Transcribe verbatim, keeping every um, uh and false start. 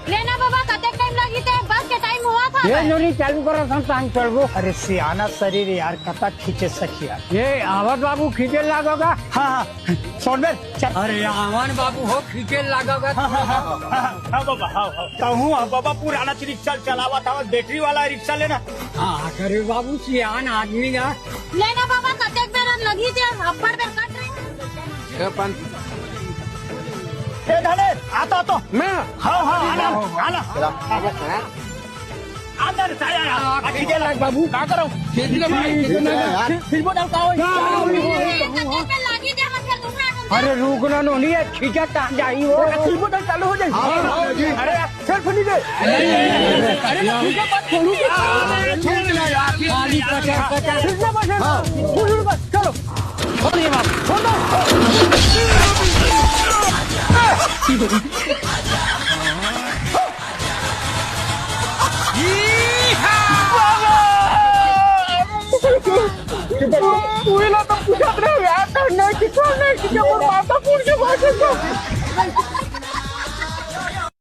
लेना बाबा, कतेक टाइम लगी ते? बस के टाइम हुआ था। ये नोनी चालू करो, हम टाइम चलबो। अरे सियाना शरीर यार, कतक खींचे सखिया। ये आवत बाबू खींचे लागोगा। हाँ, हाँ, सोनबेर, चल। अरे आवन बाबू हो, खींचे लागोगा। हाँ, हाँ, हाँ, हाँ, हाँ, बाबा, हाँ, हाँ। कहूँ, हाँ, बाबा, पुराना रिक्शा चलावा था, बैटरी वाला रिक्शा लेना। हाँ, करे बाबू, सियान आदमी ना। लेना बाबा, कतेक बेर लगी ते, अब्बड़ बेर कट रही। ए, धने, आता तो। मैं? हाँ, हाँ, आना, आना। चला। अंदर से आया, आया। आ, खींचे लाग बाबू। का करो? खींच ले भाई। खींच ले यार। फिर, फिर बोल, का होई? का होई? अरे रुक ना, नोनी, ये खींचा कहाँ जाई हो? अरे फिर बोल, चालू हो जाई। हाँ, हाँ, जी। अरे, चल, फनी दे। अरे, खींचा मत, खोलू। अरे, छोड़ ना यार। खाली पचास, पचास। खींच ले बस। हाँ। खोलू बस, चलो। छोड़ ये बात। छोड़ दो।